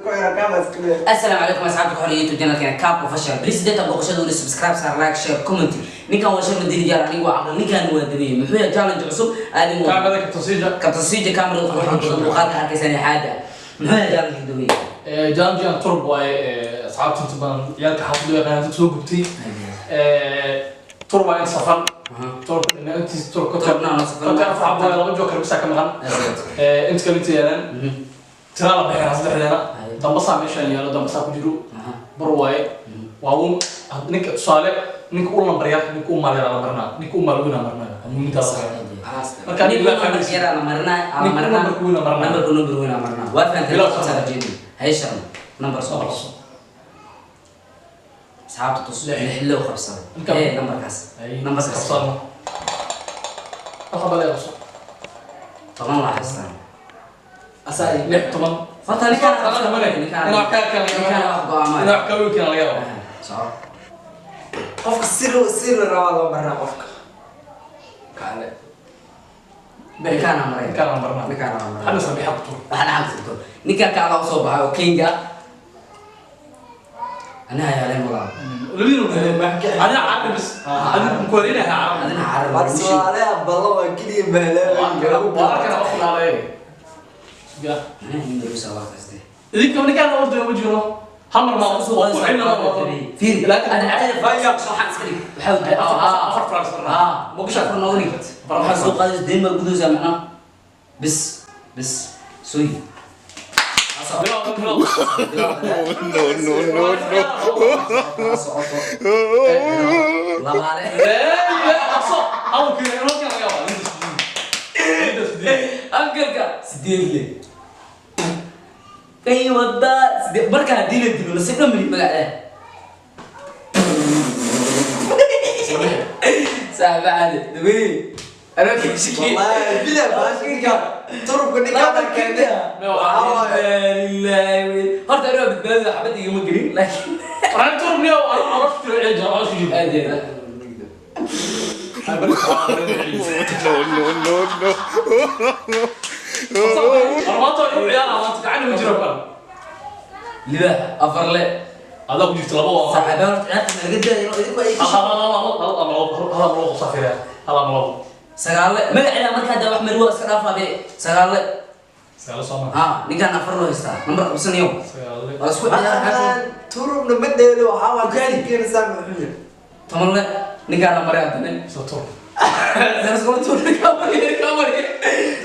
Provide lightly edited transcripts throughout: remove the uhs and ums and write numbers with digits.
Assalaamu calaykum asxaabta ku xoriyay YouTube channelkeena Kaab Official. Please data booqashada wali subscribe saar, like, share, comment. Ninkan waa Sharma Dini Jaar, anigu waa Cabdul, ninkan waa Dabiye. Muxuu yahay challenge cusub? Aadin waa Kaamada Kabtasiija. Kabtasiija, kamerada quruxda badan muuqaalka arkaysaan ee xaada. Muxuu yahay challenge, Dabiye? Challenge turub waaye, asxaabta inta badan ciyaalka xaafadda u yaqaanaan, dad soo gubtay. Turub waa in safan. Turubka intiis turub ka Turubna waa safan. Konton afar xabo waaye, laba joker bisa ka maqan. Inta kale inta yaalaan. Tiraa la bixinaa saddexdeena. Dambasaa meeshaan yaalo, dambasaa ku jiro. Bar waaye. Waa uun ninka tusaale, ninka u lambar yar, ninka u maal yar la marinaa, ninka u maal weyn la marinaa. Muhiimada la marinaa. Marka ninka nin la lambar fahmaysid. yaraa la marinaa, la Ninka marinaa. numberka weyn la marinaa. Numberka number weyn la marinaa. Waa fahanteen? Bilow. Soo jeedin. Hay Sharma, number soo qabso. Asxaabta tus. Lix. Lix low qabsaday. Numberkaas. Numberkaas. Qabsano. Waxa balee qabso. 10 waa haystaan. Lix, 10. Horta ninkaan Qabsano male. ninkaan Inaa wax ka kale. Ninkaan wax go'aamaya. Inaa wax ka weyn laga yaabo. Soco. Qofka si la rabaa loo maraa qofka kaale. Ninkaan aan maray. Ninkaan aan marinaa. Ninkaan aan maray. Hadda sabiixa ku tuur. Waxaa dhaxal furto. Ninkaan kaala usoo baxay oo Kinga. Aniga ayaa leen walaal. Labadiina adiga caadi bis. Adiga ku wareynaya caadi. Adina carab. War su'aalaha ballan waa keliya mahaleelay. Waa arkana qof laalay. Ya. Aniga nin daruusa waa kaste. Idinka ninkaan ordayo ma jiro. Hal mar ma Soo ku xilna ma Fiiri. Laakiin Ada caadi soo xan iska dhig. Waxaa afar francs marnaa. Ah, ma ku shaqo noqoni. Waxaa soo qaadaysa deyn baa gudaysaa macnaha. Bis bis sooyi. Bilow, bilow. No, no, no, no. Labaale. Ee, qabso. Awalkii halkan laga yaabaa. Inta sideed. Ankalka 8 le. Kay wada 8 marka haddii la dilo nasiib dhan mali magacdaa. Saaxiib caadi dawey. Anoo ka shiki. Wallahi bila baash ninka turubka ninka keenay. Waxaa waaye Horta anoo badbaadada xabad igama gelin, laakiin Waxaan turubniyo, anoo nolosha jiro, ciil jiro, nolosha jiro. Aad iyo aad. Ay, bal waa ciil. No, no, no, no. Maanta waa inuu ciyaara, maanta gacan ma jiro kan. Libaax afar le. Adaa ku jirta laba waa. Saaxiib, horta ciyaarta naga daayo idinku ay Hal hal hal hal hal ama labo, hal ama labo safira. Hal ama labo. Sagaale magaceeda marka hadda wax mari waa iska dhaafaa be sagaale. Sagaal soo ma. Ha, ninkaan afar loo haystaa nambar qabsanayo. Sagaal. Waa isku ciyaar Waxaan turubna ma dheelo, waxaa waa keenaysaa muxuu yahay. 10 le ninkaan la maray haddana. Soo tur. Sagaal tur, ninkaan mari, ninkaan mari,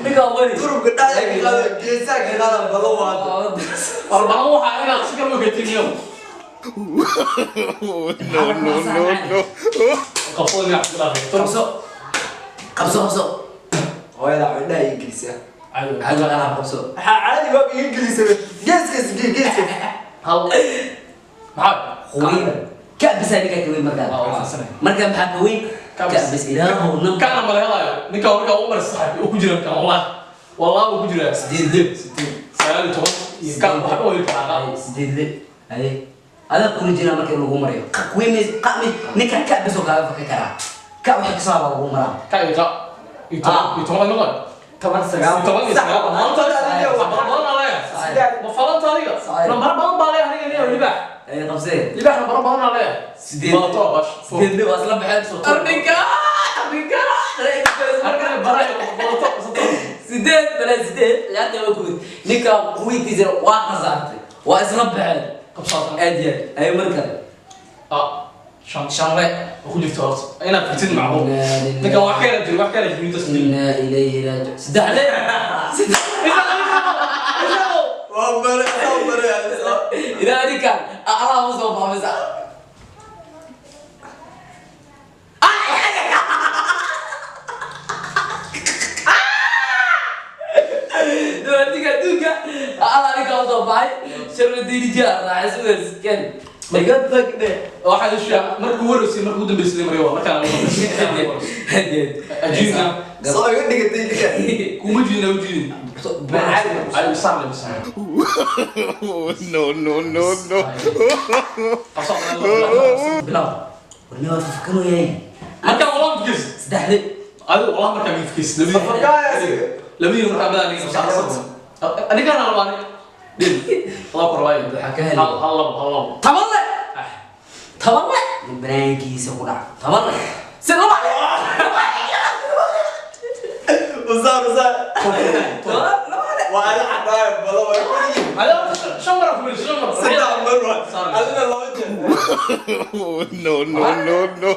ninkaan mari. Turubka dhexda ka qaada, geesaha ka qaada, ballan waa hadda. War balan waxa inaad si kale u geytiniyo. No, no, no, no. Qabso inaad ku dhaafay. Qabso, qabso, qabso. Hooyada indhaha ii gelisa. Caadi. Caadi alaab qabso. Waxaa caadi waa iga gelisa geeskaas, geeskaas. Hal. Maxaa? Queen ka bisa ninkaan ka weyn markaa. Waa waafaqsanay. Markaa maxaa ka weyn? Ka ka bis. bis ilaahow nambar. Kana ma laga helayo. Ninka marka uu maray saaxiib uu ku jira kan wallahi. Wallahi uu ku jira. 8 le. 19 iyo kan waxa uu heli karaa. 8 le haye adaa kula jiraa marka in lagu marayo qiimi qami ninka ka bisoo kaaga faki karaa ka waxa kasoo baa lagu maraa. Ka iyo ka. Iyo 10, iyo 10 noqon. 10 9. 10 iyo 9. Maanta badan badan leeyahay. Ma falanta adiga? Nambar badan baa leeyahay aniga iyo libaax. Ay qabsee. Libaax nambar badan baa leeyahay. 8. Badato bash. 8 le waa isla baxeen arninka, arninka. Arkan baray badato soto. 8 bala 8 ciyaarta waa guud, ninka quwiintiisa waa khasaartay, waa isla baxeen. Qabsaatan. Aad iyo aad ay mar kale. Ah, shan. 5 le. Oo ku jirto horta. Inaad fitid macquul. Ninka wax kale jiro, wax kale jiro inta 8. Inna ilayhi raaji'uun. 3 le. Waa mare, waa mare. Ilaa ninkan allah u soo baxaysa. Ninka adduunka allah ninka u soo baxay sharma diinija raacay sugays ken. Iga tagde. Waxaa la sheegay markuu wareysay, markuu ugu dambeysay maray waa markaan ajiibna. Soo iga dhigatay ninka. Kuma jiidin, u jiidin. Ay saar le bis. No, no, no, no. Bilaw warni waa fafakanooyahay. Markaan walaa fikis. 3 le. Adiga walaa markaan mid fikis. Labadii markaan badan aniga saar. Aniga na rabaa. Allah ku rawaay. Waxaa ka helay. Hal labo, hal labo. Toban le. Toban le. Banaankiisa ku dhac. Toban le. Si laba le. Usaar, usaar. Laba le. Waa ala cadaayo badan way ku yihiin. Adaa shan mar ku shan mar. Saddex mar waa. Adina laba jeer. No, no, no, no.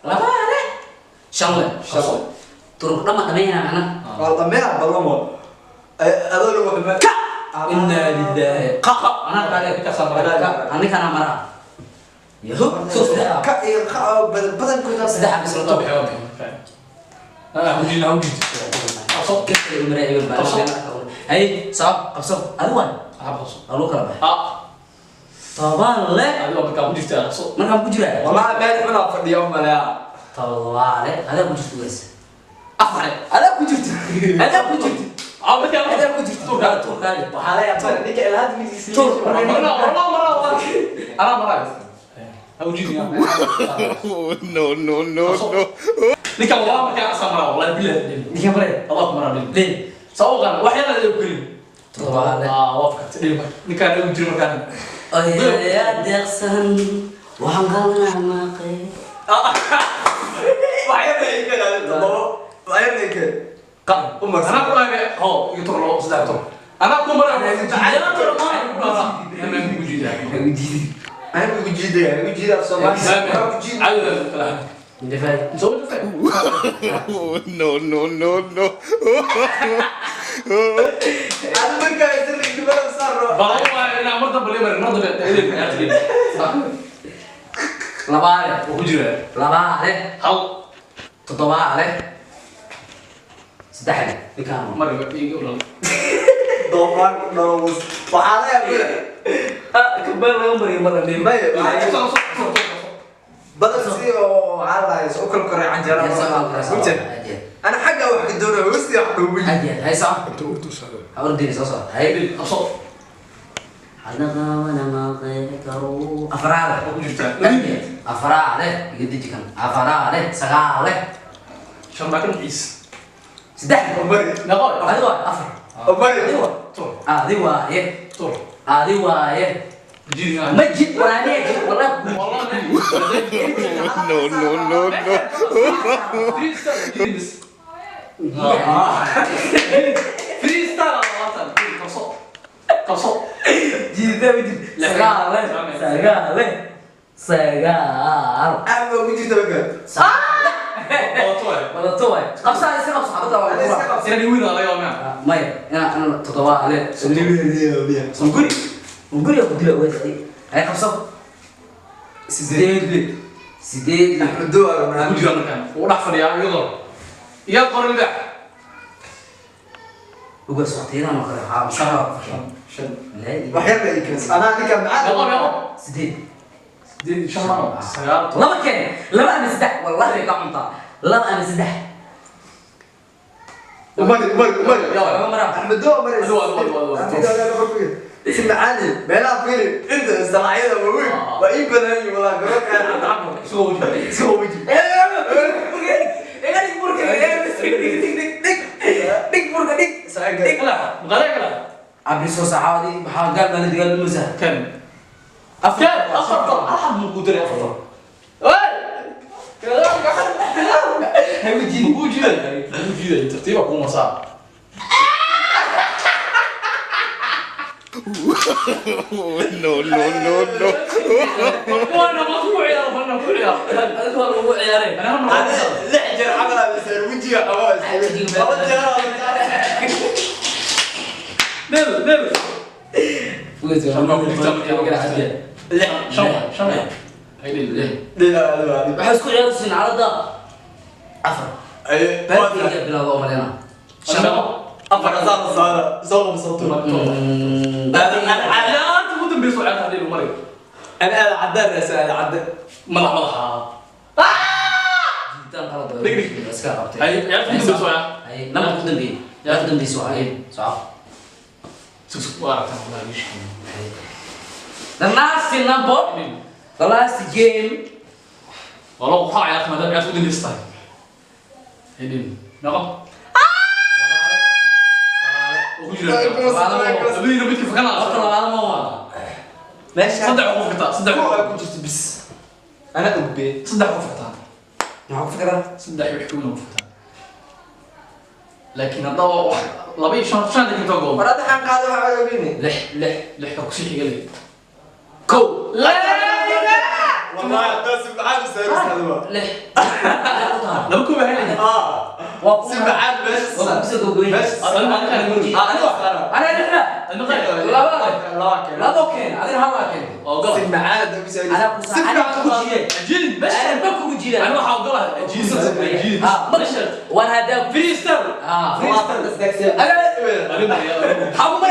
Laba le. Shan le. Shan. Turuk dhama dhameynaa macna. Waa dhameeya badan waa. Adoo lagu xumay. Ka. Inna lillahi. Qa. Anaa qaale. Ka samara. Aniga maraa. Yahu. Soo saddex. Ka iyo ka badan badankooda Saddex bis la Tob tob. xewa. Ah, hujin hujin. Qabso. Kasri umra ibn baa. Hay, soo qabso. Adigu waa. Ah, qabso. Aluu kala bax. Ah, Toban le. adiga markaa ku jirtaa qabso. Markaan ku jiraa. Wallahi meel xun aa fadhiya u maleeya. Todobaale. Adaa ku jirto guys. Afar. Adaa ku jirto. Adaa ku jirto. Ah, markaa Adaa ku jirto. Turkaale turkaale. Waxaa la yaabaa ninka ilaa hadda miskiisa. Tur. Marna, marna, marna. Anaa maraa. Hujin. No, no, no, no. Ninka waa markaa samara wallahi billahi. Ninka bare. Allah ku maraa dhil. Lin. Sawqan wax yar la gelin. Todobaale. Ah, waa fakatay dhil marka. Ninka lagu jiro markaan. Oyaa deeqsan. Waxaan qalnaa maaqay. Wax yar la ii keenay toddoba. Wax yar la ii keenay. Ka. U marsan. Anaa ku laabay. Ho, iga tur labo saddex tur. Anaa ku maraa. Anaa ku jiidaa. Anigu igu jiidaya, igu jiidaa Soomaali. Anaa ku jiidaa. Cawda kala. Indhafay. Soo dhafay. No, no, no, no. Adiga markaa isla gibada saaro. Baro waa inaa mar dambe leeyahay, mar dambe idin ciyaartay. Labaale. Ku jiraa. Labaale. Hal Toddobaale. Saddex. Ninkaan. mar iga ulal. Doofaar ku dhalo was. Waxaa la yaabaa. Ah, kabal laga mariyo mar la Maya, badan si oo waxaa la dhahay soo kala koray canjeera. Runtii. Ana xagga wax ka doonaya, hoostiisa wax dhoobo yihiin. Aad hay soo. Ha ordin soo soo. Hay. Qabso. Hadaqa wana ma qeexi karo. Afraale. Ku jirtaa. Afraale. Iga deji kan. Afraale. Sagaale. Shan baa kan ciis. Saddex. Umari. Naqo. Adigu waa afar. Umari. Adigu waa. Tur. Adigu waaye. Tur. Adigu waaye. Jiidaa. Ma jid walaaliya jid walaa. Wallahi. No, no, no, no. Freestyle. Freestyle labaatan. Qabso. Qabso. Jiida ma jid. Sagaale. Sagaale. Sagaal. Aad baa ugu jirta marka. Wadato waay. Wadato waay. Qabsaa iska qabso xabadda waa. Adiga iska qabso. Inaan wiil laga yaabo. Maya, inaan toddobaale. Unguri. Unguri ku dila weesay. Ay qabso. Sideed. Sideed le. Sideed le. Axmed Dow aa Ku jira markaan. Wuu dhex fadhiyaa iyadoo. Iyaa qoran libax. Uga socotaydan oo kale waxaa maskaxda ku fashan. Shan. Laa Wax yar la ii keenay. Anaa ninka macaan. Naqo, naqo. Sideed. Sideed iyo shan mano. Sagaal. Laba keen. Laba ama saddex. Wallahi way ka cuntaa. Laba ama saddex. Umari, umari, umari. Yaa Laba mara. Axmed Dow umari. Adigu, adigu, adigu, adigu. Axmed Dow ayaa ku yidhi. Si macaani, meelaha fiiri, inta salaacyada waaweyn, waa ii badan yihiin walaa garoonka aan cadcadno. Isagoo wajiga. Isagoo weji. Iga dhig burka. Dhig dhig dhig burka dhig. Saacad. Kala. Maqalay kala. Cabdi soo saxaawadi maxaa gaal baa la dagaalmaysaa. Kan. Afar. Afar tor. Hal muu ku diray afar tor. Hey! Hawjin. Wuu jiiday. Wuu jiiday. Tartiib baa kuu masaa. No, no, no, no. Waana ma ku ciyaar, waana ku ciyaar. Adigu waa lagu ciyaaray. Ana hal mar. Adiga lix jeer camal aa isar wejiga qabo. Laba jeer aa la saaray. Nel, nel. Shan baa ku jirta markaa. Shan, shan. Hay dhil. Dhinaca adigu, adigu. Waxay isku ciyaaraysiin calada afar. Ay, Baadkiga bilowda oo malena. Shan. Afar asaa la saara, soo qabsato. Ciyaarta ugu dambeysa oo ciyaarta hadii maray. Ana aad cadaan raasa, aad cadaan. Madax madaxa. Jiitaan qalad oo Dhig, dhig. iska qabtay. Hay ciyaarta ugu dambeysa waa. Hay lama ugu dambeeyay. Ciyaarta ugu dambeysay waa hay. Soco. Sug sug waa aragtaa wallahi wiish. The last number, the last game. Waa loo qaa ciyaarta maadaama ciyaarta ugu dambeysay tahay. Hay dhil. Noqo. Ku jira. Labadiina midka fakana. Horta labaad ma waa. Meesha Saddex qof kartaa, saddex. Kuwa ku jirta bis. Ana ogbe. Saddex qof kartaa. Maxaa ku fikiraa? Saddex wax ku noqon kartaa. Laakiin hadda wax laba iyo shan shan daqiiqo gool. War hadda waxaan qaado waxaa ogeyne. Lix lix. Lix ka kusii xiga leh. Kow. Wallahi hadda si macaan u saaraysaa adiga. Lix. Laba koob ahayn. Ah. Waa Si macaan meesha waa saar. kusoo gogoyn. Meesha saar. Adna ma qaadan. Ah, aniga wax saara. Ana lixna. Adna qaadan. Laba. Laba keen. Labo keen. Adina hal waa keen. Oo gol. Si macaan hadda ku saaraysaa. Anaa ku Si saar. Anaa fiican kugu jiiday. Ajin, meesha. Anaa ma kugu jiiday. Ana waxa ogolahay. Ajin. Ajin. Ah, Meesha. waan haddaa Freestyle. Ah. Freestyle. Ana Adiga. xagu ma